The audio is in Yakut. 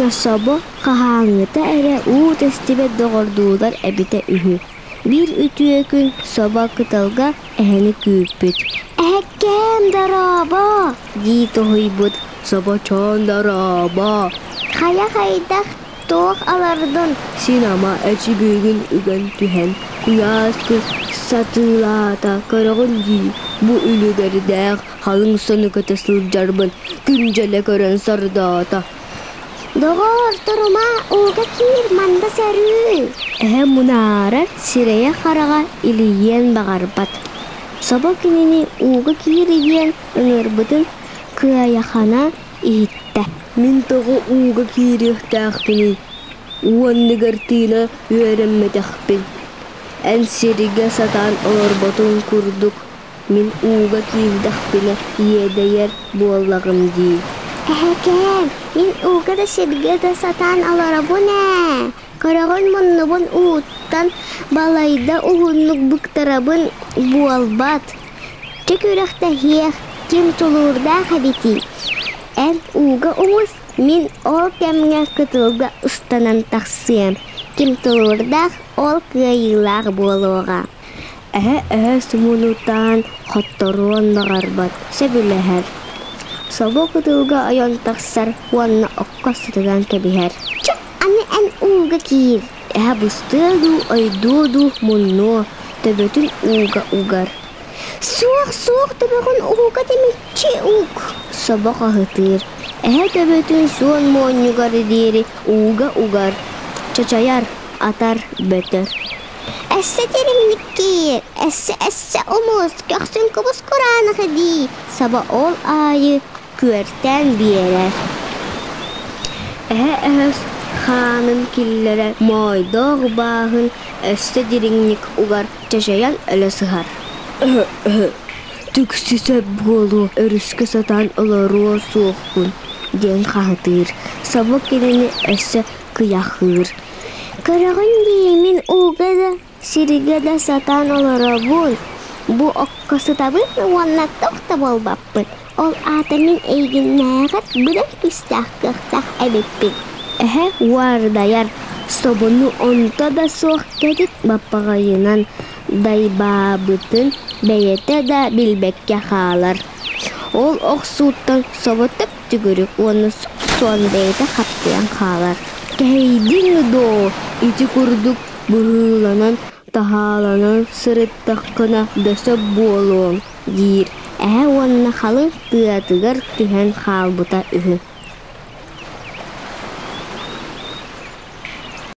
уонна собо хаһааҥҥыта эрэ уу тэстибэт доҕордуулар эбитэ үһү. Биир үтүө күн собо кытылга эһэни күүппүт. «Эһэккээм, дорообо!» дии тоһуйбут. «Собочоон, дорообо!» «Хайа хайдах туох алардын?» Син ама эчи бүгүн үгэн түһэн, куйаас күн сатыылаата, көрөҕүн дии, бу үлүгэрдээх халыҥ сону көтө сылдьарбын күн дьөлө көрөн сордоото. Доҕоор, турума, ууга киир, манда сөрүүн. Эһэ мунаарар, сирэйэ-хараҕа илийиэн баҕарбат. Собо кинини ууга киир диэн ыҥырбытын кыайахана иһиттэ. Мин тоҕо ууга киириэхтээхпиний? Уу анныгар тыына үөрэммэтэхпин. Эн сиргэ сатаан олорботуҥ курдук Мин ууга киирдэхпинэ иэдэйэр буоллаҕым дии. Эһэкээм, мин ууга да сиргэ да сатаан олоробун ээ. Көрөҕүн муннубун ууттан балайда уһуннук быктарабын буолбат. Чэ күрэхтэһиэх, ким тулуурдаах эбитий? Эн ууга умус, мин ол кэмҥэ кытылга ыстанан тахсыам. Ким тулуурдаах, ол кыайыылаах буолуоҕа. Эһэ-эһэ сумунутаан хотторуон баҕарбат, сөбүлэһэр. Собо кытылга ойон тахсар уонна окко сытынан кэбиһэр. Чэ, аны эн ууга киир. Эһэ быстыа дуу, ойдуо дуу муннуо, төбөтүн ууга угар. Суох, суох, төбөҕүн ууга тимиччи ук. Собо хаһытыыр. Эһэ төбөтүн суон моонньугар диэри ууга угар, чачайар, атар, бөтөр. Өссө дириҥник киир, өссө өссө умус, көхсүн кубус кураанах дии, саба ол аайы күөртээн биэрэр. Эһэ өһөс хаанын киллэрэр моойдоох бааһын өссө дириҥник угар чачайан өлө сыһар. Түксү сөп буолуо, өрүскэ сатаан олоруо суохпун диэн хаһытыыр. Собо кинини өссө кыйахыыр. Көрөҕүн дии, мин ууга да, сиргэ да сатаан олоробун. Бу окко сытабын уонна туох да буолбаппын. Ол аата мин эйигиннээҕэр быдан күүстээх кыахтаах эбиппин. Эһэ уордайар, собону онто да суох кэтит баппаҕайынан дайбаабытын бэйэтэ да билбэккэ хаалар. Ол охсууттан собо төп-төгүрүк уонна суон бэйэтэ хаптыйан хаалар. Кэһэйдиҥ доо, ити курдук быһыыланан таһааланан сырыттаххына да сөп буолуоҥ, диир эһэ уонна халыҥ тыатыгар түһэн хаалбыта үһү.